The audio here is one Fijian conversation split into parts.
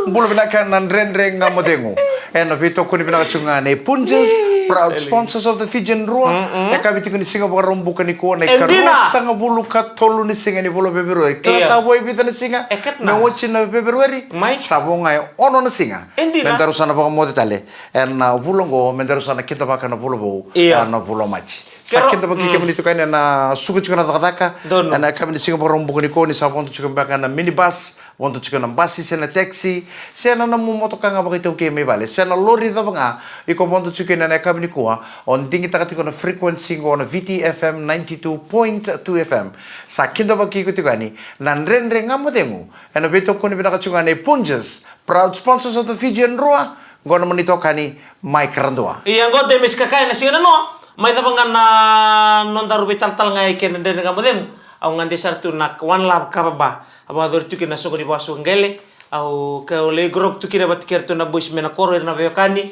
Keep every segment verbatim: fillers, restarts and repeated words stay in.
Bula vinaka na Dredre Ga Mo Cegu. Ena veitokoni vinaka tiko ga nei Punjas, proud sponsors of the Fijian Drua. E kavi tiko ni siga Vakaraubuka nikua na ikaruasagavulu ka tolu ni siga ni vula o Feperueri. Kila sa vo e vica na siga me oti na Feperueri. Sa vo ga e ono na siga. Me daru sa na vakamoce tale ena vula oqo, me daru sa na kidavaka na vula vou ena vula o Maji. Sa kidavaki kemuni tiko yani ena suka tiko na cakacaka. Ena kavi ni siga Vakaraubuka nikua ni sa vodo tiko beka na minibus, vodo tiko na basi se na taxi, se na nomu motoka ga vakaitaukei mai vale, se na lori cava ga iko vodo tiko ena yakavi nikua, o digitaka tiko na frequency qo na V T F M ninety-two point two F M. Sa kidavaki iko tiko yani na Dredre Ga Mo Cegu ena veitokoni vinaka tiko ga nei Punjas, proud sponsors of the Fijian Drua, qo na mani tokani mai Karadua. Ia qo de mesi kakai na siga na noa, mai cava ga na nodaru veitalatala ga eke na Dredre Ga Mo Cegu. Au gade sara tu na One Love Kava Bar. A vakayacori tu kina na soqo ni vakasuka qele. Au ke o lai grog tu kina vata kei ratou na boys mai na koro, ira na veiwekani.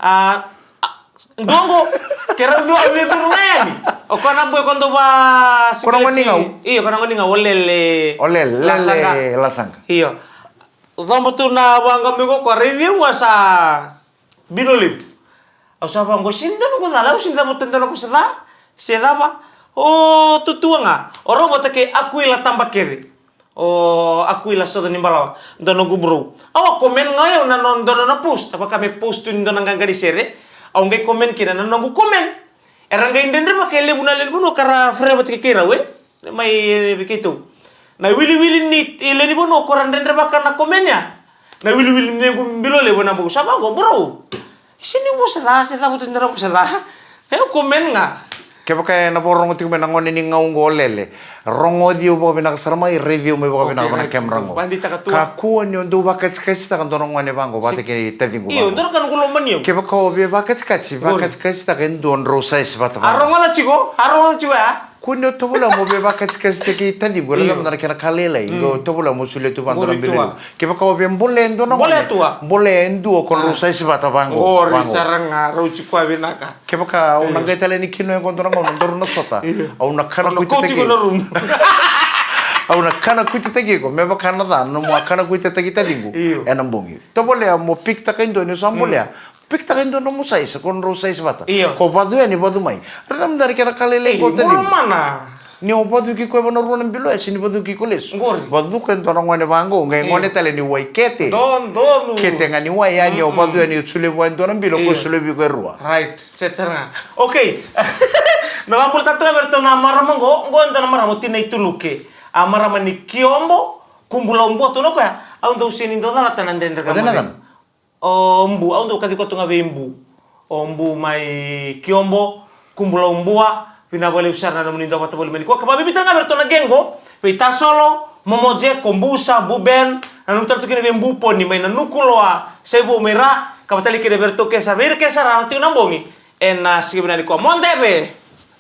A, a, dua qo, ke rau dua au via curu ga yani. O koya na boy ko dau va... Ko na gone gau? Io, ko na gone gau, o Lele. O Lele, Lele Lasaqa. Lasaqa. Io. Coba tu na vaqo mai ko, ko raici au a sa bilo levu. Au sa vaqo, sini dua noqu cala, au sini cava tu dua noqu sa ca, se cava. O tutua ga, o rau vata kei Akuila Tabakece. O Akuila Soco ni Balawa, dua noqu bro. Au a comment ga o yau na no, dua na nona post, a vaka me post tu ni dua na qaqa ni sere. Au qai comment kina na noqu comment. Era qai dredre vaka e levu na lewe ni vanua ka ra free vata kei keirau, e. Mai, e, vei keitou. Na wiliwili ni, e, lewe ni vanua ko ra dredre vaka na comment ya. Na wiliwili ni noqu bilo levu na boku sa vaqo, bro. Sini vosa ca, se cava tu dua na vosa ca. E, au comment ga. Kevaka ena vakarorogo tiko mai na gone ni gau qo o Lele, rogoci au vakavinaka sara mai, raici au mai vakavinaka vaka na camera qo. Kakua ni o dau vakatikatisitaka dua na gone vaqo vata kei taciqu vaqo. Io, dua na ka noqu lomani au. Kevaka o via vakatikatisitaka e dua, drau size vata vaqo. A rogoca tiko, a rogoca tiko ya. Kua ni o tovolea mo via vakatikatisitaki taciqu, e lako mada na kena ka lailai, qo tovolea mo solia tu vaqo na bilo. Kevaka o via bolea e dua na gone, bolea e dua ko drau size vata vaqo. Qori sara ga, rauti koya vinaka. Kevaka au na qai tale ni kino e qo dua na gauna, daru na sota. Au na kana kuitataki iko. Au na kana kuitataki iko, me vaka na ca, nomu a kana kuitataki taciqu ena bogi. Tovolea mo pick-taka e dua ni o sa bolea. Pick-taka e dua nomu size, ko drau size vata. Io. Ko vacu yani, vacu mai. Raica mada na kena ka lailai ko taciqu. Ni o vacuki koya vaka na rua na bilo, e sini vacuki iko lesu. Qori. Vacuka e dua na gone vaqo, qai gone tale ni wai kete. Dodonu. Kete ga ni wai, yani o vacu yani, o solia vua e dua na bilo, ko solia vei iko e rua. Right, set sara ga. Okay. Na vakabula tale tu ga vei iratou na marama qo, qo e dua na marama o Tinai Tuluke. A marama ni Kiombo, Kubulaubua tu na koya, au dau sini dau calata na Dredre Ga Mo Cegu. O Bu, au dau kaci koto ga vei Bu. O Bu mai Kiombo, Kubulaubua, vinaka vakalevu sara na nomuni dau vata voli mai nikua. Ka vakabibi tale ga vei iratou na gang qo, vei Tasolo, Momoje, Kobusa, Bu Ben, nanumi tale tu kina vei Bu Poni mai Nanukuloa, Saivou mai Ra, ka vaka tale kina vei iratou ke sara, vei ira ke sara na tiko na bogi ena siga vinaka nikua. Mo deve.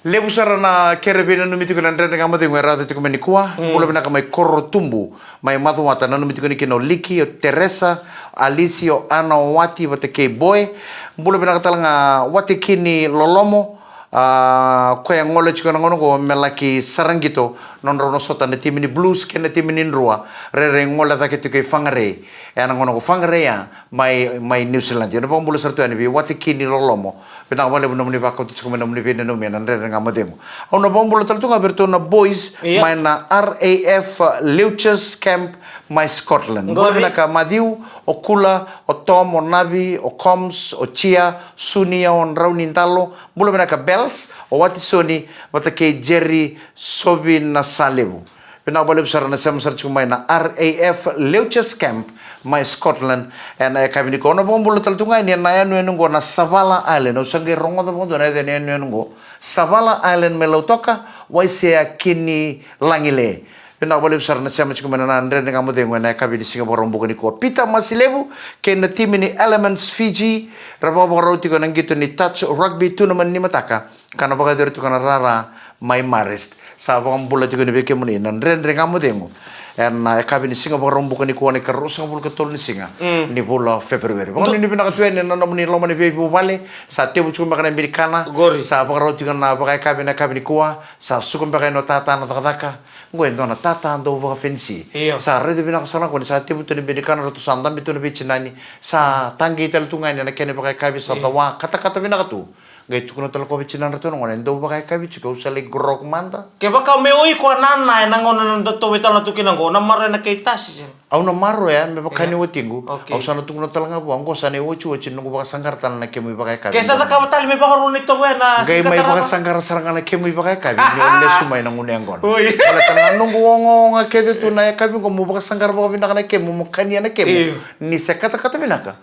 Levu sara na kere veinanumi tiko na Dredre Ga Mo Cegu e rauta tiko mai nikua. Bula vinaka mai Korotubu, mai Macuata, nanumi tiko ni kina o Liki, o Teresa, Alisi, o Ana, o Wati vata kei Boe. Bula vinaka tale ga Watikini Lolomo, a, koya e gole tiko na gauna qo me laki sara qito nodrau na sota na timi ni Blues kei na timi ni Drua, rairai gole cake tiko i Fagairei. Ena gauna qo Fagairei ya mai, mai New Zealand. Ena vakabula sara tu yani vei Watikini Lolomo. Vinaka vakalevu nomuni vakauta tiko mai nomuni veinanumi ena Dredre Ga Mo Cegu. Au na vakabula tale tu ga vei iratou na boys mai na R A F Leutches Camp mai Scotland. Bula vinaka Mathiu, o Kula, o Tom, o Navi, o Combs, o Chia, Sunia, o Draunidalo. Bula vinaka Bells, o Watisoni vata kei Jerry Sovinasalevu. Vinaka vakalevu sara na sema sara tiko mai na R A F Leutches Camp mai Scotland ena yakavi nikua. Au na vakabula tale tu ga yani ena yanuyanu qo na Savala Island. Au sa qai rogoca vakadua na yaca ni yanuyanu qo. Savala Island mai Lautoka, Waisea Kinilagile. Vinaka vakalevu sara na sema tiko mai na Dredre Ga Mo Cegu ena yakavi ni siga Vakaraubuka nikua. Peter Masilevu kei na timi ni Elements Fiji ra vakavakarau tiko ena qito ni Touch Rugby Tournament ni mataka, ka na vakayacori tiko na rara mai Marist. Sa vakabula tiko ni vei kemuni na Dredre Ga Mo Cegu. Ena yakavi ni siga Vakaraubuka nikua na ikaruasagavulu ka tolu ni siga ni vula o Feperueri. Vakanuinui vinaka tu yani ena nomuni loma ni veivuvale. Sa tevu tiko beka na binikana. Qori. Sa vakarau tiko na vakayakavi ena yakavi nikua. Sa suka beka yani o tata na cakacaka. Qo e dua na tata dau vakafenisi. Io. Sa raica vinaka sara na koni sa tevu tu na binikana, ratou sa dabe tu na veitinani. Sa taqei tale tu ga yani ena kena vakayakavi, sa cawa katakata vinaka tu. Qai tukuna tale o koya vei tinana, ratou na gone, dou vakayakavi tiko, au sa lai grog mada. Kevaka me o iko a nana ena gauna na datou veitalanoa tu kina qo, na maroroya na kai tasi se? Au na maroroya me vaka ni watiqu. Okay. Au sa na tukuna tale ga vua, qo sa na iotioti ni noqu vakasaqara tale na kemu ivakayakavi. Ke sa cakava tale me vakarua na itovo ya na siga ka tarava. Qai mai vakasaqara sara ga na kemu ivakayakavi ni o lesu mai na gunu yaqona. Oi. Baleta na noqu ogaoga kece tu na yakavi qo, mo vakasaqara vakavinaka na kemu, mo kania na kemu. Io. Ni se katakata vinaka.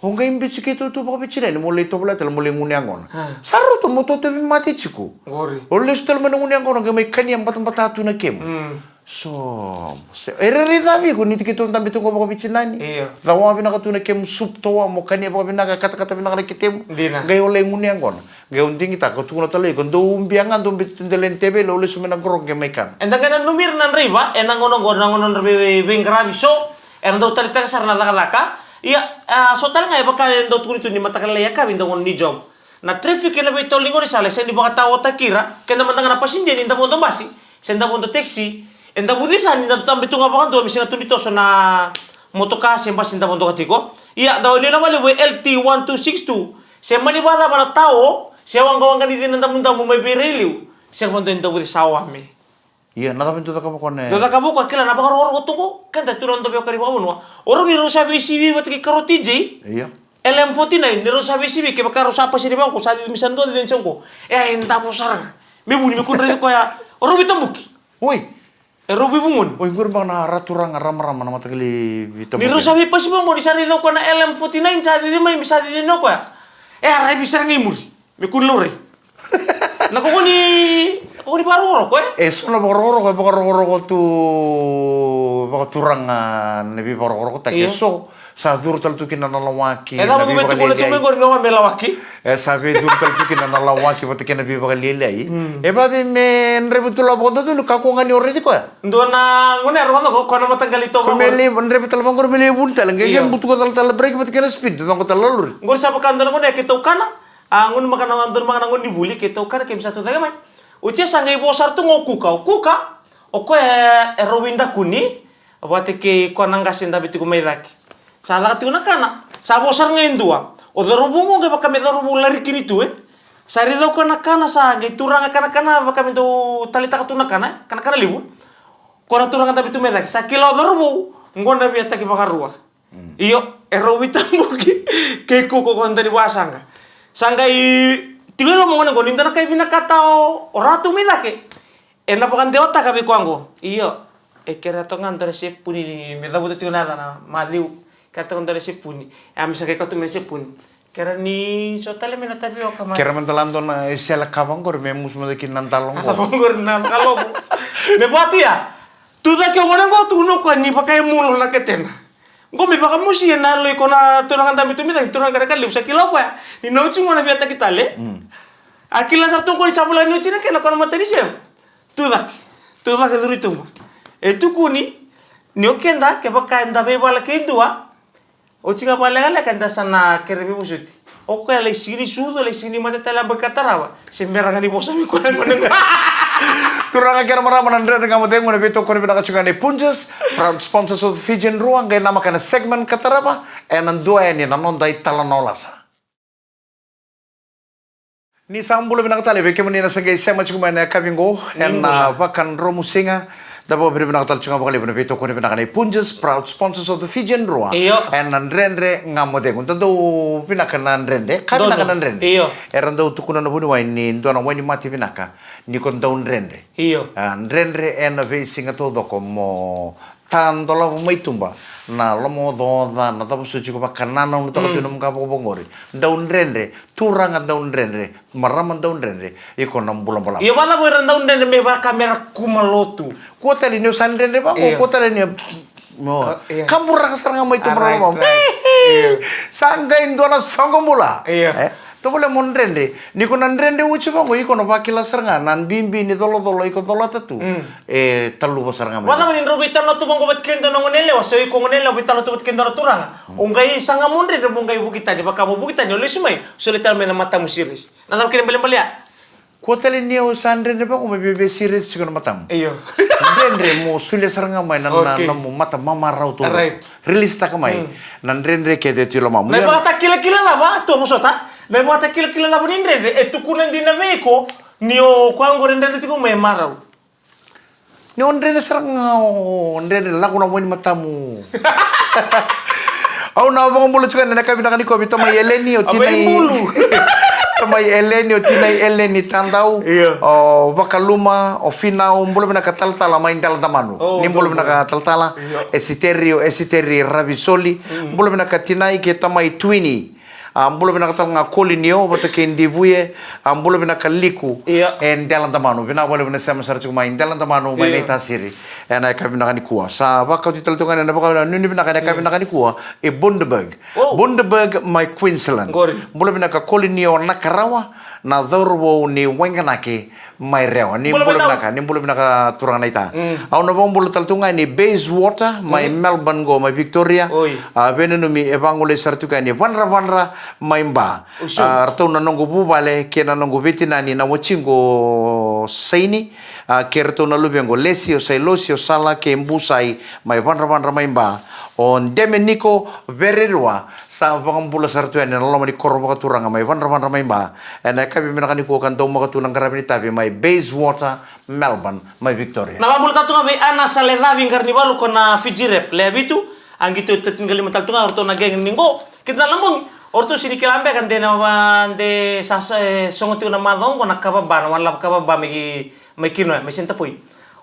O qai biuti keitou tu vakaveitinani mo lai tovolea tale mo lai gunu yaqona. A. Sa rauta mo tauvi mate tiko. Qori. O lesu tale mai na gunu yaqona qai mai kania batabata tu na kemu. Mm. So, se, e rairai ca vei iko ni keitou dabe tu qo vakaveitinani. Io. Cawa vinaka tu na kemu supu towa mo kania vakavinaka, katakata vinaka na ketemu. Dina. Qai o lai gunu yaqona. Qai o digitaka, o tukuna tale iko, dou ubia ga, dou biuta tu dela ni teveli, o lesu mai na grog qai mai kana. Eda qai nanumi ira na draiva ena gauna qo, na gauna nodra vei, vei, veiqaravi so. Era dau taleitaka sara na cakacaka. Ia, a, so tale ga e vaka e dau tukuni tu ni mataka lailai yakavi, dau gauna ni job. Na traffic ena veitauli ni gaunisala e sega ni vakataotaki ira. Keda mada ga na pasidia ni da vodo basi se da vodo taxi, eda vuci sara ni da dabe tu ga vakadua me sega tu ni toso na motoka se basi da vodoka tiko. Ia, dau ni na vale vei L T one two six two. Se mani vakacava na tao se waqawaqa ni cina damudamu mai vei ira e liu, sega vakadua ni da vuci sa wame. Ia, na cava e dau cakava o koya na... Dau cakava o koya, kila na vakarokoroko tu qo, keda tu na noda veiwekani vakavanua. O rau ni rau sa veisivi vata kei Karo T J. Ia. L M forty-nine, ni rau sa veisivi, kevaka rau sa pasini vaqo, sa cici mai sa dua, cici mai sa qo. E, e davo sara ga. Me vuni, me kua ni raici koya. O rau veitabuki. Oi. E rau veivugoni. Oi, qori beka na ra turaga ramarama na mataqali veitabuki. Ni rau sa veipasi vaqo, ni sa raici o koya na L M forty-nine, sa cici mai, me sa cici o koya. E a raivi sara ga i muri. Me kua ni laurai. Na koko ni, koko ni vakarokoroko, e? E so na vakarokoroko, e vakarokoroko tu, vakaturaga na veivakarokorokotaki. Io. E so, sa curu tale tu kina na lawaki, e na veivakalialiai. E sa veicuru tale tu kina na lawaki vata kei na veivakalialiai. Mm. E vavei me draiva tu la vakadodonu, kakua ga ni o raici koya. Dua na gone e rogoca ko, ko na mataqali tovo. Ko me lai draiva tale vaqori me lai vuni tale, qai butuka tale tale brake vata kei na speed, coqa tale na lori. Qori sa vaka dua na gone e keitou kana. A, gunu maka na, donu maka na gunu ni vuli, keitou kana, keimami sa tu cake mai. Oti ya sa qai vo sara tu ga o Kuka, o Kuka, o koya e rau veidakuni vata kei koya na qase dabe tiko mai cake. Sa caka tiko na kana, sa vo sara ga e dua. O cauravou qo qai vaka me cauravou larikini tu, e. Sa raica o koya na kana, sa qai turaga kana kana vaka me dau taleitaka tu na kana, e, kana kana levu. Koya na turaga dabe tu mai cake, sa kila o cauravou, qo na veitaki vakarua. Mm. Io, e rau veitabuki kei Kuka ko dua ni vasaqa. Sa qai tiko i loma gone qo ni dua na kai vinakata o, o ratu mai cake. E na vakadewataka vei koya qo. Io, e kerea toka ga dua na sepuni ni me cavuta tiko na yacana, Maciu. Kerea toka dua na sepuni. E a me sa qai kauta mai na sepuni. Kerea ni so tale mai na tavioka, Maciu. Kerea mada la dua na isele ka vaqori me musu mada kina na dalo qo. Vaqori na dalo qo. Me vatu ya. Tu cake o gone qo, tukuna o koya ni vakaemulu na ketena. Qo me vakamusuya na yalo i ko na turaga dabe tu mai cake, turaga kerekere levu, sa kila o koya ni na oti qo na veitaki tale. Mm. A kila sara tu qo ni sa volai ni oti na kena ko na matanisiga. Tu cake, tu cake, curu i tuba. E tukuni ni o keda kevaka eda veivala kei dua, oti ga vakalekaleka eda sa na kere veivosoti. O koya lai sega ni sucu, lai sega ni mate tale, a baki ka tarava. Se bera ga ni vosa vei koya na gone qo. Turaga kei na marama, na Dredre Ga Mo Cegu ena veitokoni vinaka tiko ga nei Punjas, proud sponsors of the Fijian Drua, qai namaka na segment ka tarava, ena dua yani na noda italanoa lasa. Ni sa bula vinaka tale vei kemuni na sa qai sema tiko mai ena yakavi qo, ena vakadromu siga. Da vakavinavinaka tale tiko ga vakalevu na veitokoni vinaka nei Punjas, proud sponsors of the Fijian Drua. Io. Ena Dredre Ga Mo Cegu. Da dau vinaka na dredre, ka vinaka na dredre. Io. Era dau tukuna na vuniwai ni dua na wainimate vinaka ni ko dau dredre. Io. A, dredre ena veisiga taucoko mo tadolavu mai tuba na lomaocaoca, na cava soti iko vakananaunutaka tu ena nomu ka vakavakaqori. Dau dredre, turaga dau dredre, marama dau dredre, iko na bula balavu. Io, vakacava ira dau dredre me vaka me ra kua mai lotu? Kua tale ni o sa dredre vaqo, kua tale ni o, kaburaka sara ga mai tuba na lomamu. Sa qai dua na soqo bula. Io. E? Tovolea mo dredre. Ni ko na dredre oti vaqo, iko na vakila sara ga na bibi ni colocolo iko colata tu. Mm. E taluva sara ga mai. Vacava ni drau veitalanoa tu vaqo vata kei dua na gone yalewa, se o iko gone yalewa veitalanoa tu vata kei dua na turaga. Mm. O qai saga mo dredre, mo qai vuki tani, vaka mo vuki tani, o lesu mai, solia tale mai na matamu serious. Na cava kena ibalebale ya? Kua tale ni o sa dredre vaqo me veve serious tiko na matamu. Io. Dredre mo solia sara ga mai na, na, okay, na nomu mata mamarau tu. Right. Release taka mai. Mm. Na dredre kece tu i lomamu. Na ivakatakilakila cava, tu vosota. Na ivakatakilakila cava ni dredre e tukuna dina vei iko ni o koya qori dredre tiko mai marau. Ni o dredre sara ga, o dredre, lako na wai ni matamu. Au na vakabula tiko ena yakavi vinaka nikua vei tamai Eleni, o tinai. Tamai Eleni, o tinai Eleni Tadau. Io. O Vakaluma, o Finau, bula vinaka talatala mai Dela Damanu. O, ni bula vinaka talatala. Io. Esiteri, o Esiteri Ravisoli. Mm. Bula vinaka tinai kei tamai Twini. A, bula vinaka tale ga Kolinio vata kei Divuye. A, bula vinaka Liku. Io. E Dela Damanu, vinaka vakalevu na sema sara tiko mai Dela Damanu, mai, io, Naitasiri. Ena yakavi vinaka nikua sa vakauti tale tu ga ena vakanuinui vinaka ena yakavi vinaka nikua e Bundaberg. Oh. Bundaberg mai Queensland. Qori. Bula vinaka Kolinio Nakarawa, na cauravou ni Waiganaki. Mai Rewa, ni bula vinaka, ni bula vinaka turaga naita. Mm. Au na vakabula tale tu ga ni Bayswater mai, mhm, Melbourne qo mai Victoria. Oi. A, veinanumi e vagolei sara tu ga ni Vadravadra mai Ba. Usu. A, ratou na noqu vuvale kei na noqu veitinani na watiqu Saini. A, kei ratou na luvequ Lesi, o Sailosi, o Sala kei Busai mai Vadravadra mai Ba. O Demeniko Vererua, sa vakabula sara tu yani na loma ni koro vakaturaga mai Vadravadra mai Ba. Ena yakavi vinaka nikua ka daumaka tu na qaravi ni tavi mai Bayswater, Melbourne, mai Victoria. Na vakabula tale tu ga vei Ana Salecavi Qaranivalu, ko na Fiji Rep, lewe vitu, a qito tinikalima tale tu ga o ratou na gang ni qo. Keda na labogi, o ratou sini kila beka de na va, de sa, sa, e, sogo tiko na macawa qo na kava ba, na one love kava ba mai ki, mai Kinoya, mai Centrepoint.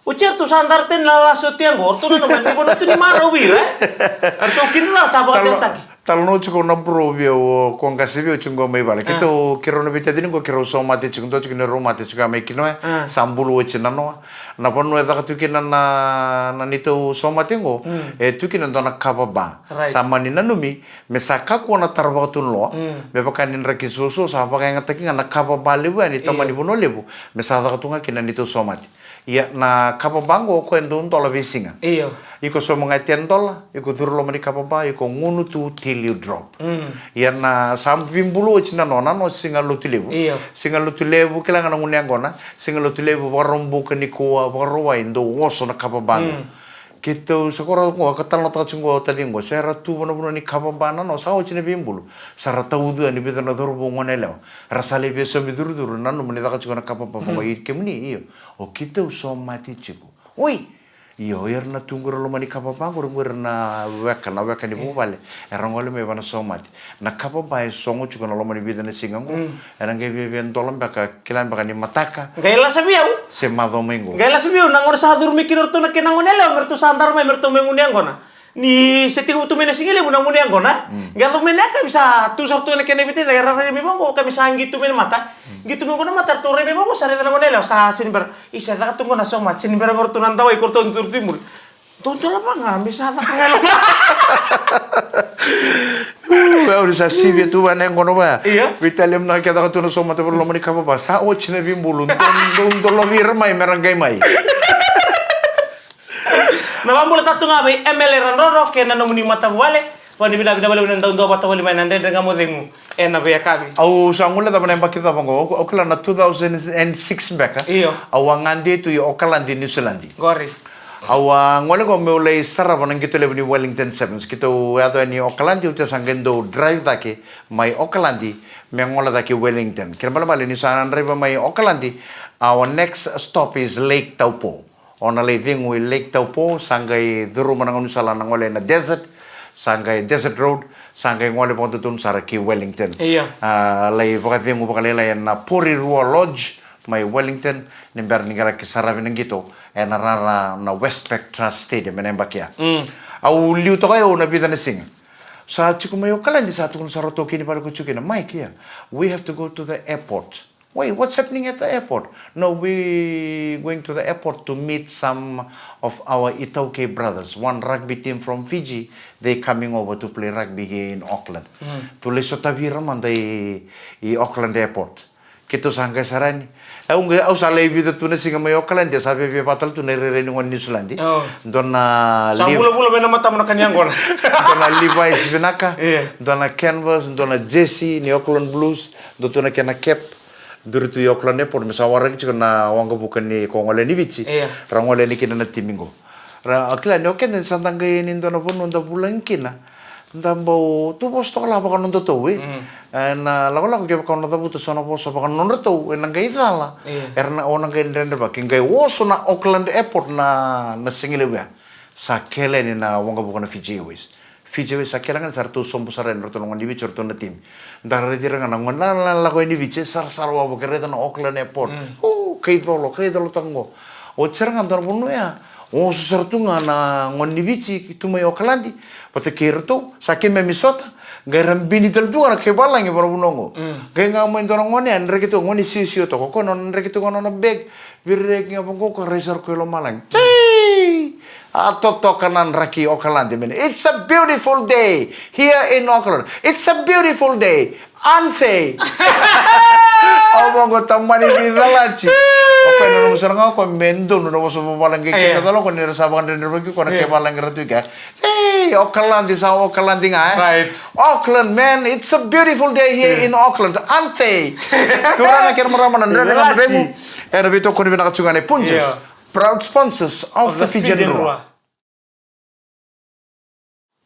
Oti eratou sa dara tani na last oti qo, o ratou nanuma ni vanua tu ni marau vei ira, e? Eratou kidacala sa vakadewataki. Talanoa tiko na bro vei au, o ko qase vei au tiko qo mai vale. A. Keitou, keirau na veitacini qo, keirau somate tiko, dua tiko ni rau mate tiko ya mai Kinoya. A. Sa bulu oti nanoa. Na vanua e caka tu kina na, na neitou somate qo, mm, e tu kina dua na kava ba. Right. Sa mani nanumi me sa kakua na tara vakatulewa, mm, me vaka ni draki soso, sa vakayagataki ga na kava ba levu yani, io, tamani vanua levu, me sa caka tu ga kina neitou somate. Ia na kava ba qo o koya e dua dola veisiga. Io. Iko sauma ga e ten dola, iko curu loma ni kava ba, iko gunu tu till you drop. Mm. Ia na sa veibulu oti nanoa, nanoa siga Lotulevu. Io. Siga Lotulevu, kila ga na gunu yaqona, siga Lotulevu, Vakaraubuka nikua, Vakarauwai, dau oso na kava ba qo. Mm. Keitou sa kora qo, ka talanoataka tiko qo taciqu qo, se ra tu vanavuna ni kava ba nanoa, sa oti na veibulu. Sa ra taucu yani vica na cauravou gone yalewa. Ra sa lai via saumi curucuru, nanuma ni caka tiko na kava ba, mm, vaqo i kemuni, io. O keitou somate tiko. Oi! Io, era na tu qori loma ni kava ba qori, qori na weka, na weka ni vuvale. Era gole mai vana somate. Na kava ba e sogo tiko na loma ni vica na siga qo. Mm. Era qai viavia dola beka, kila beka ni mataka. Qai lasa vei au. Se macawa mai qo. Qai lasa vei au, na gauna sa curu mai kina o ratou na kena gone yalewa, me ratou sa dara mai, me ratou mai gunu yaqona. Ni se tiko tu mai na siga levu na gunu yaqona. Mm. Qai yaco mai na yakavi sa tu sara tu na kena ivita, era rai mai vaqo, ka me sa qito mai na mata. Mm. Qito mai qo na mata, ratou rai mai vaqo, sa raica na gone yalewa, sa sini bera. Isa, caka tu qo na somate, sini bera qo ratou na dawai, ko ratou duru tu i muri. Dou dola vaqo, me sa caka ga. Au ni sa sivia tu va na yaqona va. Io. Veitalia mada ke caka tu na somate va loma ni kava ba. Sa oti na veibulu, dou, dou dolavi ira mai me ra qai mai. Na vakabula tale tu ga vei Emele Radroro kei na nomuni matavuvale. Vakavinavinaka vakalevu na dau duavata voli mai na Dredre Ga Mo Cegu ena veiyakavi. Au sa gole cava na yabaki cava qo, au, au kila na two thousand and six beka. Io. Au a gade tu i Okaladi, Niusiladi. Qori. Au a gole qo meu lai sarava na qito levu ni Wellington Sevens. Keitou yaco yani i Okaladi, oti sa qai dau drive cake mai Okaladi me gole cake i Wellington. Kena ibalebale ni sa na draiva mai Okaladi, our next stop is Lake Taupo. O na lai cegu i Lake Taupo, sa qai curuma na gaunisala na gole na desert, sa qai desert road, sa qai gole vakadodonu sara ki Wellington. Io. A, lai vakacegu vakalailai ena Porirua Lodge mai Wellington, ni bera ni qai laki saravi na qito ena rara na Westpac Trust Stadium ena yabaki ya. Mm. Au liu toka au na vica na siga. Sa tiko mai Okaladi, sa tukuna sara o ratou kei ni vale ko tiko kina, Mike, ia, we have to go to the airport. Wait, what's happening at the airport? No, we going to the airport to meet some of our iTaukei brothers. One rugby team from Fiji, they coming over to play rugby here in Auckland. Tou lai sotavi ira mada i, i Auckland Airport. Keitou sa qai sara yani. Au qai, au sa lai vica tu na siga mai Auckland, e sa viavia vata tu na irairai ni gone Niusiladi. Dua na sa Levi- vulavula mai na matamu na ka ni yaqona. Dua na Levi's vinaka, dua na canvas, dua na jersey ni Auckland Blues, dua tu na kena cap. Duri tu i Auckland Airport me sa waraki tiko na waqavuka ni ko gole ni Viti. Ra gole yani kina na timi qo. Ra, a kila ni o keda ni sa da qai yani dua na vanua da vulagi kina. Da bau tu vosa toka la vakanodatou, e. E na lakolako kevaka o na cavuta so na vosa vakanodratou, e na qai cala. Era na, o na qai dredrevaki, qai oso na Auckland Airport na, na siga levu ya. Sa kele yani na waqavuka na Fiji Airways. Fiji Airways sa kele ga ni sa ratou sobu sara yani ratou na gone ni Viti, ratou na timi. Da raici ira ga na gone la, la, lako yani Viti, sarasara wavoki, raica na Auckland Airport. O, kaicolo, kaicolo taka qo. Oti sara ga dua na vanua ya. Oso sara tu ga na gone ni Viti tu mai Okaladi vata kei iratou, sa keimami sota. Qai ra bini tale tu ga na kai valagi vanavanua qo. Qai ga mai dua na gone ya, draki tu, gone siosio toka, ko nona draki tu ga nona bag. Viri reki ga vaqo, ko rai sara ko i lomalagi. Tei! A totoka na draki i Okaladi, man. It's a beautiful day here in Auckland. It's a beautiful day. Auntie. Au vaqo tamani veicalati. O koya na nomu sara ga o koya me donu na vosa vavalagi kei keda loko ni ra sa vakadredrevaki ko na kei valagi ra tu i kea. Ei, Okaladi sa Okaladi ga, e? Auckland, man, it's a beautiful day here in Auckland, auntie. Turaga kei na marama na Dredre Ga Mo Cegu. Ena veitokoni vinaka tu ga nei Punjas. Proud sponsors of the Fijian Drua.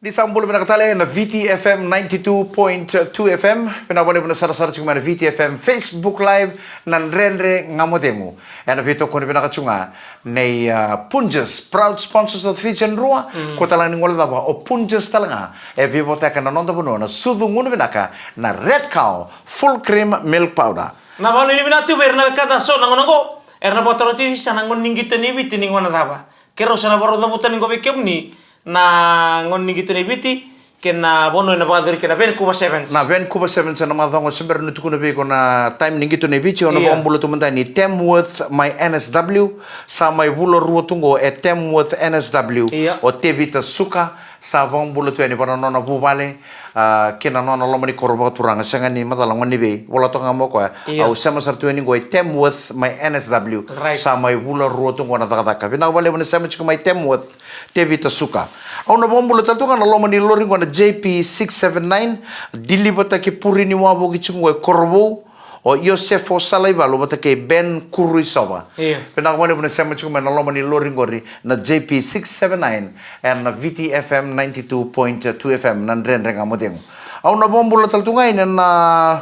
Ni sa bula vinaka tale na Viti F M ninety-two point two F M. Vinaka vakalevu na sarasara tiko mai na Viti F M Facebook Live, na Dredre Ga Mo Cegu. Ena veitokoni vinaka tu ga nei, ah, Punjas, proud sponsors of Fijian Drua. Ko tale ga ni gole cava o Punjas tale ga e veivotaka na noda vanua na sucu gunu vinaka, na Red Cow Full Cream Milk Powder. Na vanua ni vinaka tu vei ira na wekada so na gauna qo. Era na vakatarogi sa na gone ni qito ni Viti ni gauna cava. Keirau sa na vakarau cavuta ni qo vei kemuni na gone ni qito ni Viti kei na vanua ena vakayacori kei na Vancouver Sevens. Na Vancouver Sevens ena macawa qo, se bera niu tukuna vei iko na time ni qito ni Viti, au na vakabula tu mada ni Tamworth mai N S W, sa mai vula rua tu qo e Tamworth N S W. O Tevita Suka, sa vakabula tu yani vua na nona vuvale, ah, kei na nona loma ni koro vakaturaga, sega ni macala gone ni vei, vola toka ga mai o koya. Au sema sara tu yani qo e Tamworth mai N S W, sa mai vula rua tu qo na cakacaka. Vinaka vakalevu na sema tiko mai Tamworth, Tevita Suka. Au na vakabula tale tu ga na loma ni lori qo na J P six seven nine, deliver-taki puri ni wavoki tiko qo e Korovou, o Iosefo Salaivalu vata kei Ben Kuruisova. Vinaka vakalevu na sema tiko mai na loma ni lori qori na J P six seven nine, ena Viti F M ninety-two point two F M, na Dredre Ga Mo Cegu. Au na vakabula tale tu ga yani na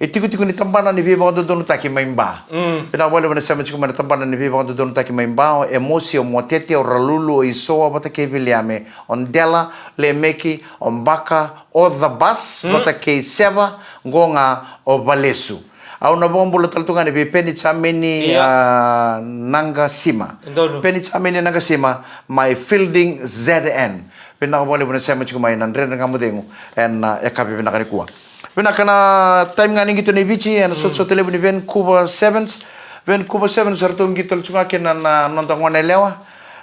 itikotiko ni tabana ni veivakadodonutaki mai Ba. Vinaka vakalevu na sema tiko mai na tabana ni veivakadodonutaki mai Ba, o Emosi, o Motete, o Ralulu, o Isoa vata kei Viliame, o Dela, Lemeki, o Baka, o Cabas vata kei Seva, qo ga o Valesu. Au na vakabula tale tu ga yani vei Peni Jamini, ah, Nagasima. Peni Jamini Nagasima mai Fielding Z N. Vinaka vakalevu na sema tiko mai na Dredre Ga Mo Cegu ena, ah, yakavi vinaka nikua. Vinaka na time ga ni qito ni Viti ena sotasota levu ni Vancouver Sevens. Vancouver Sevens eratou qito tale tu ga kina na noda gone yalewa,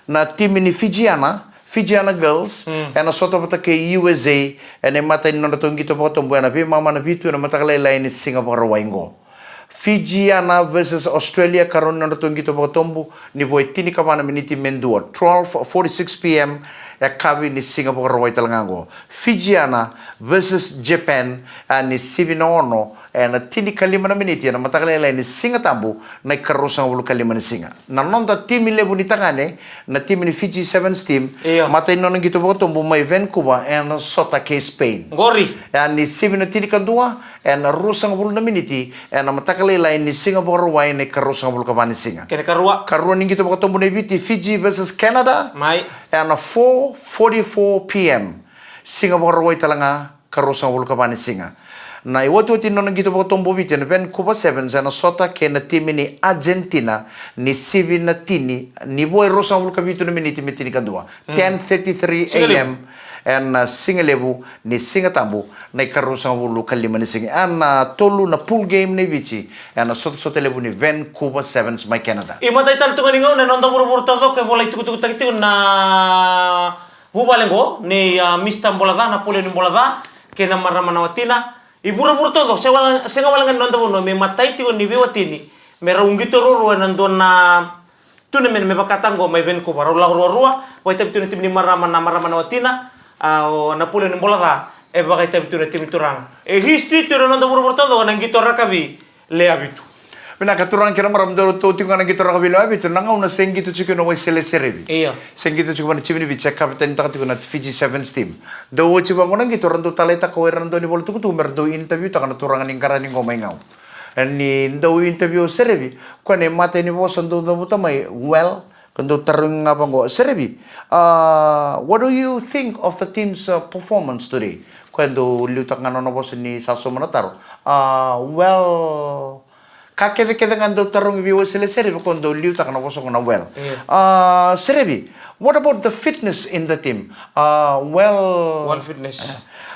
na timi ni Fijiana, Fijiana Girls, ena sota vata kei U S A ena imatai ni nodratou qito vakatobu ena veimama na vitu ena mataka lailai ni siga Vakarauwai qo. Fijiana versus Australia, karua ni nodratou qito vakatobu, ni vo e tinikava na miniti me dua, twelve forty-six p m, yakavi ni siga Vakarauwai tale ga qo. Fijiana versus Japan, ah, ni sivi na ono ena tinikalima na miniti ena mataka lailai ni Siga Tabu, na ikaruasagavulu ka lima ni siga. Na noda timi levu ni tagane, na timi ni Fiji Sevens team, matai ni nona qito vakatobu mai Vancouver ena sota kei Spain. Qori. Ena sivi na tinikadua ena ruasagavulu na miniti ena mataka lailai ni siga Vakarauwai, na ikaruasagavulu ka va ni siga. Kena karua. Karua ni qito vakatobu nei Viti, Fiji versus Canada. Mai. Ena four forty-four p m. Siga Vakarauwai tale ga, ka ruasagavulu ka va ni siga. Na iotioti ni nona qito vakatobu o Viti ena Vancouver Sevens ena sota kei na timi ni Argentina, ni sivi na tini, ni vo e ruasagavulu ka vitu na miniti me tinikadua. Ten thirty-three a m. Ena siga levu ni Siga Tabu, na ikaruasagavulu ka lima ni siga. Ena tolu na pool game nei Viti ena sotasota levu ni Vancouver Sevens mai Canada. I matai tale tu ga ni gauna ena noda vuravura taucoko e volai tukutukutaki tiko na vuvale oqo nei, a, Mista Bolaca, Napoleon Bolaca, kei na marama na watina. I vuravura taucoko, sega wale ga ni noda vanua, me matai tiko ni veiwatini me rau qito ruarua ena dua na tournament me vakataka oqo mai Vancouver. Rau lako ruarua, vakaitavi tu na timi ni marama na marama na watina, a, o Napoleon Bolaca e vakaitavi tu na timi turaga. E history tu ena noda vuravura taucoko na qito rakavi lewe vitu. Vinaka turaga kei na marama, dou tiko ga na qito rakavi lewe vitu, na gauna se qito tiko na Waisele Serevi. Io. Se qito tiko vua na timi ni Viti, se kapitanitaka tiko na Fiji Sevens team. Dou oti vaqo na qito, ra dau taleitaka o ira na dau ni vola tukutuku me ra dau interview taka na turaga ni qara ni qo mai Gau. Ni dau interview o Serevi, koya na imatai ni vosa dau cavuta mai, well, ka dau tarogi ga vaqo, Serevi, a, what do you think of the team's, uh, performance today? Koya dau liutaka ga na nona vosa ni sa sauma na taro. A, well, ka kecekece ga dau tarogi vei Waisele Serevi, koya dau liutaka na vosa oqo na well. Io. A, Serevi, what about the fitness in the team? A, well, well fitness.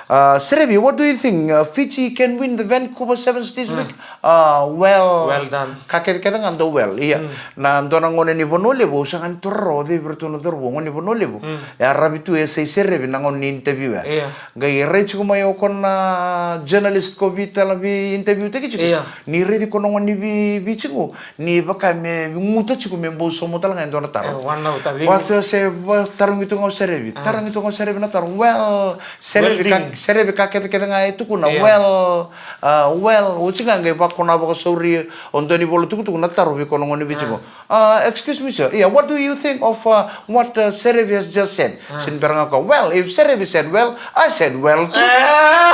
A, Serevi, what do you think? Uh, Fiji can win the Vancouver Sevens this week? A, well. Well done. Ka kecekece ga dau well. Ia, na dua na gone ni Vanua Levu, au sa ga ni tororo, o cei vei iratou na cauravou, gone ni Vanua Levu. E a ravi tu e sa i Serevi na gauna ni interview ya. Io. Qai rai tiko mai o koya na journalist ko vei tale vei interview taki tiko. Io. Ni raici koya na gone ni vei, vei tiko. Ni vaka me guta tiko me bau sauma tale ga e dua na taro. E, one out, I think. Wa se, se, wa, tarogi tu ga o Serevi. A. Tarogi tu ga o Serevi na taro. Well, Serevi ka, well done. Serevi ka kecekece ga e tukuna. Io. Well, a, well, oti ga qai vakuna vakasauri o dua ni vola tukutuku na taro vei koya na gone ni vei tiko. A. Uh, excuse me, sir. Yeah, what do you think of, uh, what, uh, Serevi has just said? A. Sega ni bera ga o koya. Well, if Serevi said well, I said well too. A.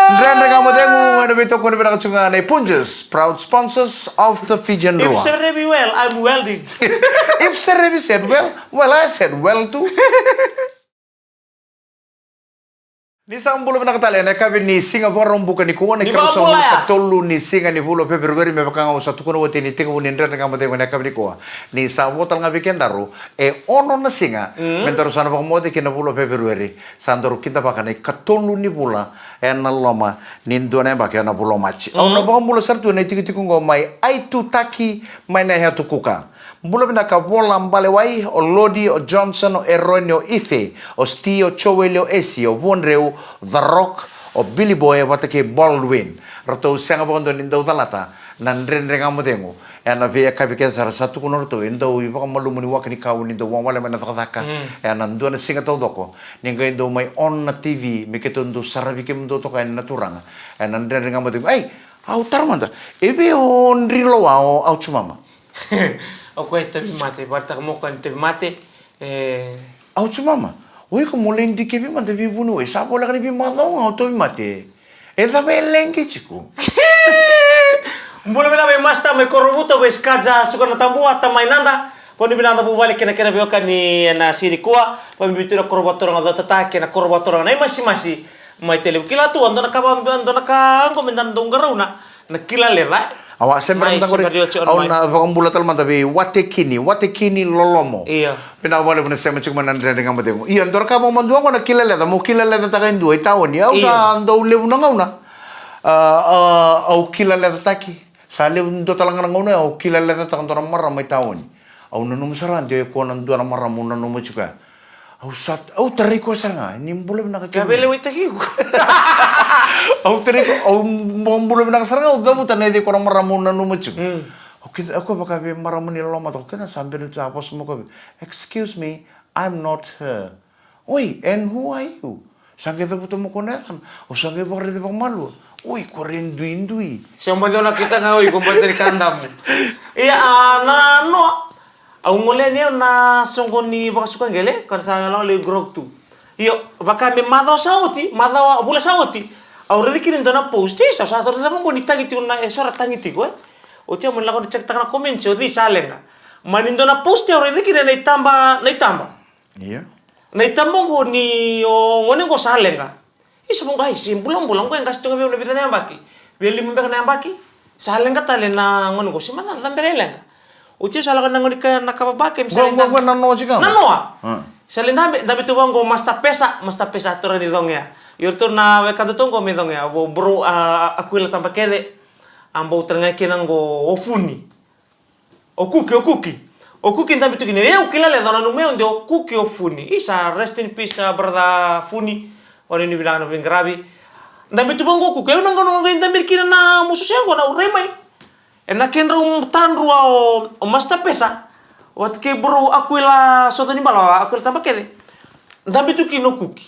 Dredre Ga Mo Cegu, ena veitokoni vinaka tiko ga nei Punjas, proud sponsors of the Fijian Drua. If Serevi well, I'm welding. If Serevi said well, well, I said well too. Ni sa bula vinaka tale ena yakavi ni siga Vakaraubuka nikua, na ikaruasagavulu ka tolu ni siga ni vula o Feperueri, me vaka ga au sa tukuna oti ni tekivu ni Dredre Ga Mo Cegu ena yakavi nikua. Ni sa vo tale ga vei kedaru e ono na siga me daru sa na vakamoce ki na vula o Feperueri. Sa daru kidavaka na ikatolu ni vula ena loma ni dua na yabaki, ena vula o Maji. Au na vakabula sara tu ena itikotiko oqo mai Aitutaki mai na Yatu Kuka. Bula vinaka Vola Balewai, o Lodi, o Johnson, o Eroni, o Ife, o Sti, o Joeli, o Esi, o Vuadreu, The Rock, o Billy Boy vata kei Baldwin. Ratou sega vakadua ni dau calata na Dredre Ga Mo Cegu ena veiyakavi kece sara. Sa tukuna o ratou e dau ivakamalumu ni waka ni kau ni dau wawale mai na cakacaka ena dua na siga taucoko, ni qai dau mai on na T V me keitou dau saravi kemudou toka yani na turaga ena Dredre Ga Mo Cegu. Ei, au taro mada, e vei o Dri Lowa, o Auchumama? O koya e tauvimate, vakaraitaka mai o koya ni tauvimate. E, Auchumama, o iko mo lai dikevi mada vei vuniwai, sa voleka ni veimacawa ga o tauvimate. E cava e leqi tiko? Bula vinaka vei Master mai Korovuto, vei Skaja Sukanatabua, Tamai Nada. Vakanuinui vinaka na vuvale kei na kena veiwekani ena siga nikua. Vakabibi tu na koro vakaturaga Cautataki kei na koro vakaturaga Naimasimasi. Mai Tailevu, kila tu, a dua na ka va, a dua na ka oqo me da dau qarauna na kila leca. Awa, se bera mada qori, au na vakabula tale mada vei Watekini, Watekini Lolomo. Io. Vinaka vakalevu na sema tiko mai na Dredre Ga Mo Cegu. Io, dua na ka vakamadua oqo na kila leca, mo kila lecataka e dua i taoni. Au sa dau levu na gauna. A, a, au kila lecataki. Sa levu dua tale ga na gauna au kila lecataka dua na marama i taoni. Au nanuma sara de o koya na dua na marama au nanuma tiko ya. Au sa, au tarai koya sara ga, ni bula vinaka kemuni. Ka veilewaitaki iko. Au tarai koya, au bula vinaka sara ga, au cavuta na yaca i koya na marama au nanuma tiko. Mm. Au kida, au koya vaka vei marama ni loloma toka, keda sa bera tu a vosa mo koya vei. Excuse me, I'm not her. Oi, and who are you? Sa qai cavuta mo koya na yacana. Au sa qai vakaraici vakamalua. Oi, koya e duidui. Se baci o na kita ga oi, ko baci ni kadamu. Ia, a, na noa. Au gole ni au na soqo ni vakasuka qele, ka na sa lako lai grog tu. Io, vaka me macawa sa oti, macawa, vula sa oti. Au raici kina e dua na post, tis, au sa raica vaqo ni tagi tiko na, e so era tagi tiko, e. Oti au mani lako ni check taka na comments, o cei sa leqa. Mani dua na post au raici kina na itaba, na itaba. Io. Na itaba oqo ni o gone oqo sa leqa. Isa mo qai se bulabula oqo e qase tu ga vei au na vica na yabaki. Vei lima beka na yabaki. Sa leqa tale na gone oqo se macala beka e leqa. Oti au sa lako na gone ka na kava bake me sa leqa. Oqo na noa tiko. Na noa. Sa lai dabe, dabe tu vaqo o Master Pesa, Master Pesa turaga ni Cogea. Io, ratou na wekada tu qo mai Cogea, o bro, a, a, Akuila Tabakece. A bau tale ga kina qo o Funi. O Kuki, o Kuki. O Kuki dabe tu kina. E, au kila leca, au nanuma e au de o Kuki o Funi. Isa, rest in peace, a, brother Funi. Au nuitaka vinaka na veiqaravi. Dabe tu vaqo o Kuki. Au na qai, na qai dabe kina na moso se qo na urai mai. Ena kedrau tadrua o, o Master Pesa vata kei bro Akuila Soco ni Bala, Akuila Tabakece. Dabe tu kina o Kuki.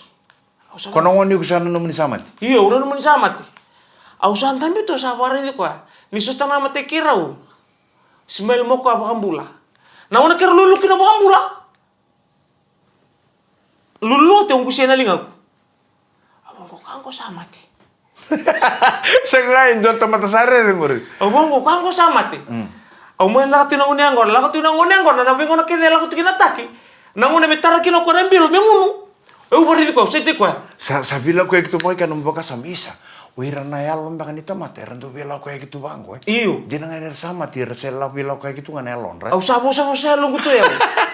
Au sa... Ko na gone iko sa nanuma ni sa mate? Io, au nanuma ni sa mate. Au sa dabe tu, au sa vakaraici koya. Ni sota na mate keirau. Smile mo koya vakabula. Na gauna keirau lulu kina vakabula. Lulu oti, au qusia na ligaqu. Au vaqo, ka qo sa mate. Sa qai dua na tamata sa rere qori. Au vaqo, ka qo sa mate. Mm. Au mai lako tu na gone yaqona, lako tu na gone yaqona, na veigauna kece lako tu kina taki. Na gauna me tara kina o koya na bilo, me gunu. Au vakaraici koya, au sa tei koya. Sa, sa veilakoyaki tu vakaika nomu vakasama, isa. O ira na yalo beka ni tamata era dau veilakoyaki tu vaqo, e? Io. Dina ga ni ra sa mate, era se la veilakoyaki tu ga na yalodra, e? Au sa vosavosa yaloqu tu e au.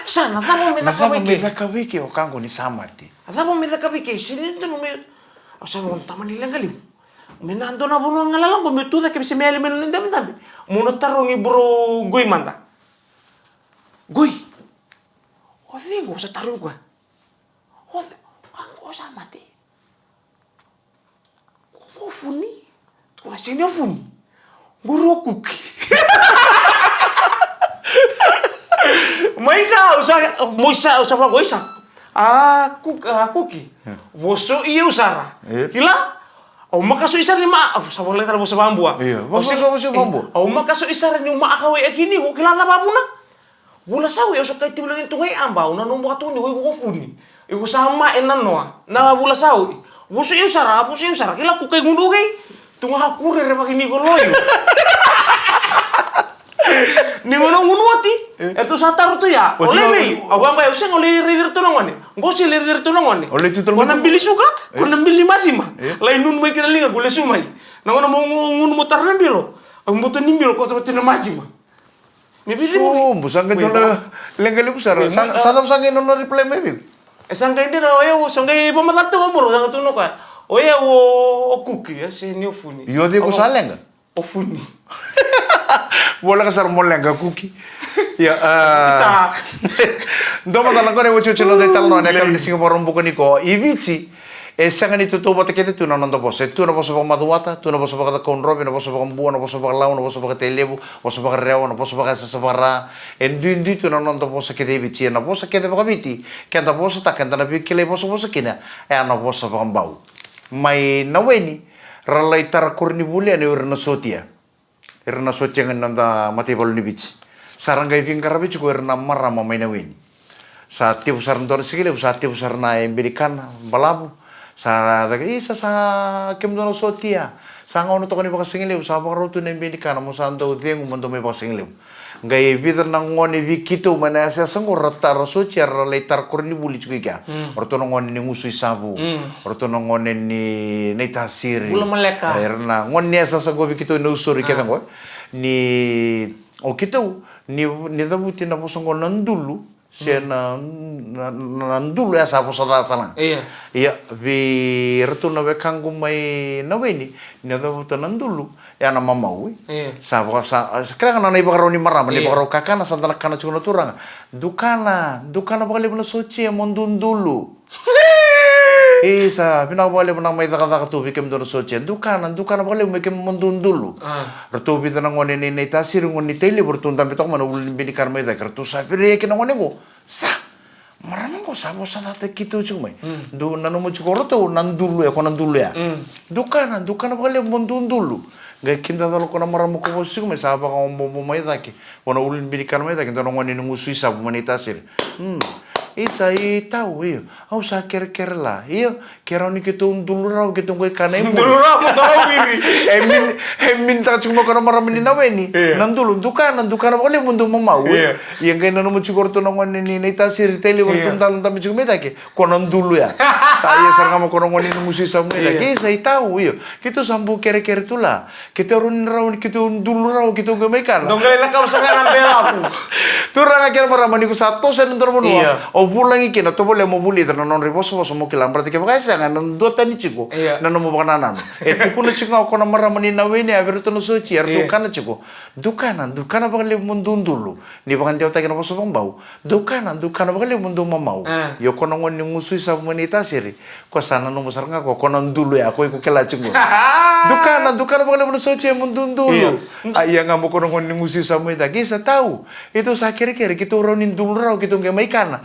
Sa, na cava me caka vei kei? Na cava me caka vei kei o ka qo ni sa mate? Na cava me caka vei kei? Sega ni donu me... Au sa vaqo, tamani leqa levu. Me na dua na vanua galala qo me tu cake, me se me yali mai na nona idabedabe. Meu na tarogi bro Qoi mada. Qoi. O cei qo? Au sa tarogi koya. O cei? Ka qo sa mate. Qo o Funi. Tukuna, sega ni o Funi. Qori o Kuki. Mai ka, au sa, mo isa, au sa vaqo, isa. A, Kuk-, a, Kuki. Hmm. Vosoi au sara. E. Kila? Au makasoi sara ni ma, au sa voleka na vosa vabua. Io, vosa, vosa vabua. Au makasoi sara ni ma a kawai aki ni, ko kila cava vuna? Vula sa oi, au sa kai tiko lagani tu ga i aba, au nanuma vaka tu ni o iko ko Funi. Iko sa ma e nanoa. Na vula sa oi. Voso iau sara, voso iau sara. Kila ko kai gunu kei. Tu ga kure re vaki ni ko loio. Ni gunu gunu oti. E tu sa taro tu ya. O le mei. Au vaqo, au sega, o le raici ratou na gone. Qo se le raici ratou na gone. Ko na bili suka, ko na bili masima. Lai nunu mai kina liga, ko le su mai. Na gone mo gunu mo tara na bilo. Au boto ni bilo, ko tara tu na masima. Me vici mo. Sobu, sa qai dua na leqa levu sara. Sa, sa cava sa qai nona reply mai vei iko? E sa qai dina, o yau, sa qai vamacala tu vaboro, sa qai tukuna o koya. O yau o, o Kuki, e, se ni o Funi. Io, cei ko sa leqa? O Funi. Voleka sara mo leqa Kuki. Ia, a. Dua mada na gone, otioti na noda italanoa ena yakavi ni siga Vakaraubuka nikua. I Viti, e sega ni tautauvata kece tu na noda vosa. E tu na vosa vakamacuata, tu na vosa vakacakaudrovi, na vosa vakabua, na vosa vakalau, na vosa vakatailevu, vosa vakarewa, na vosa vakayasayasa vakara. E duidui tu na noda vosa kece i Viti. Ia na vosa kece vakaviti, keda vosataka, eda na veikilai vosavosa kina, e a na vosa vakabau. Mai Naweni, ra lai tara koronivuli yani o ira na sotia. Ira na sotia ga ni noda mataivalu ni Viti. Sa ra qai veiqaravi tiko ira na marama mai Naweni. Sa tevu sara dua na sigalevu, sa tevu sara na yabedikana balavu. Sa caka, isa, sa kemudou na sotia. Sa gauna toka ni vakasigalevu, sa vakarau tu na yabedikana, mo sa dau cegu mo dau mai vakasigalevu. Qai vica na gone vei keitou mai na yasayasa qo ra tara sotia, ra lai tara koronivuli tiko i kea. Mm. O ratou na gone ni Gusu i Savu. Mm. O ratou na gone ni Naitasiri. Bula Maleka. E, ira na gone ni yasayasa qo vei keitou na usori kece qo. Ni o keitou, ni, ni cavuti na vosa qo na dulu, se na, na, na dulu, e a sa vosa ca sara ga. Ia. Ia, vei iratou na wekaqu mai Naweni, ni cavuta na dulu, e a na mamau, e. Ia. Sa vaka, sa, sa kila ga na, na ivakarau ni marama, na ivakarau kakana, sa da na kana tiko na turaga. Dukana, dukana vakalevu na sotia mo dudulu. Isa, vinaka vakalevu na mai cakacaka tu vei kemudou na sotia. Dukana, dukana vakalevu me kemu mo dudulu. A. Ratou vica na gone ni Naitasiri, gone ni Tailevu, ratou dabe toka mai na ulunibenikana mai cake. Ratou sa virai kina gone qo. Sa. Marama qo sa vosa cata keitou tiko mai. Mm. Dou nanuma tiko ratou na dulu ya, ko na dulu ya. Mm. Dukana, dukana vakalevu mo dudulu. Qai kidacala ko na marama ko vosa tiko mai, sa vakaobobo mai cake. Ko na ulunibenikana mai cake, dua na gone ni Gusu i Savu mai Naitasiri. Mm. Isa, i tau, io. Au sa kerekere la. Io, ke rawa ni keitou dulu rawa, keitou qai kana e bulu. Dulu rawa, mo dulu rawa, Viti. E min, e min taka tiko mai ko na marama ni Naweni. Io. Na dulu, dukana, dukana vakalevu mo dou mamau, e. Io. Ia qai nanuma tiko ratou na gone ni Naitasiri, Tailevu, ratou dau dabe tiko mai cake. Ko na dulu ya. Sa ia sara ga mai ko na gone ni Gusu i Savu mai cake. Io. Isa, i tau, io. Keitou sa bau kerekere tu la. Keitou rawa ni, rawa ni keitou dulu rawa, keitou qai mai kana. Dou qai lako sara ga na belavu. Turaga kei na marama, ni ko sa toso ena dua na vanua. Io. O vulagi kina, tovolea mo vulica na nodra ivosavosa mo kila, baleta kevaka e sega, ena duatani tiko na nomu vakanananu. E tukuna tiko ga o koya na marama ni Naweni, a vei iratou na sotia, eratou kana tiko. Dou kana, dou kana vakalevu mo dou dulu. Ni vakadewataki na vosa vakabau, dou kana, dou kana vakalevu mo dou mamau. Ia o koya na gone ni gusu i Savu mai Naitasiri, ko sa nanuma sara ga ko koya na dulu ya, ko iko kila tiko. Dou kana, dou kana vakalevu na sotia mo dou dulu. A ia ga mo koya na gone ni gusu i Savu mai Naitasiri, sa tau. Keitou sa kerekere, keitou rawa ni dulu rawa, keitou qai mai kana.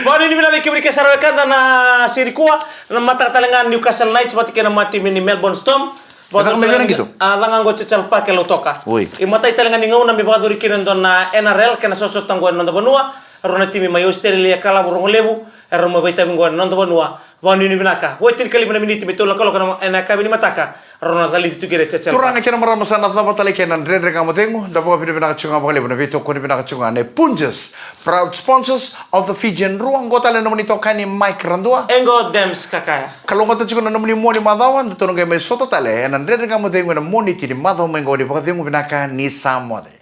Vanuinui vinaka vei kemuni ke sa rawa e kana na seri kua, na mataka tale ga Newcastle Knights vata kei na matimi ni Melbourne Storm. Vata kei na keitou. A caga qo Churchill Park e Lautoka. Imatai tale ga ni gauna me vakacuri kina e dua na N R L kei na sosota qo e noda vanua. Rua na timi mai Australia, Kalavu, Rogolevu, era mai vakaitavi qo e noda vanua. Vanuinui vinaka. Vo e tinikalima na miniti me tolu na kaloko ena yakavi ni mataka. Rua na caliti tu kina e Churchill Park. Turaga kei na marama, sa na cava tale kei na Dredre Ga Mo Cegu. Da vakavinavinaka tiko ga vakalevu na veitokoni vinaka tiko ga nei Punjas, proud sponsors of the Fijian Drua. Qo tale na nomuni itokani Mike Radua. E qo Dems Kakaya. Kalougata tiko na nomuni mua ni macawa, da tou na qai mai sota tale ena Dredre Ga Mo Cegu ena Moniti ni macawa mai qo ni vakacegu vinaka ni sa moce.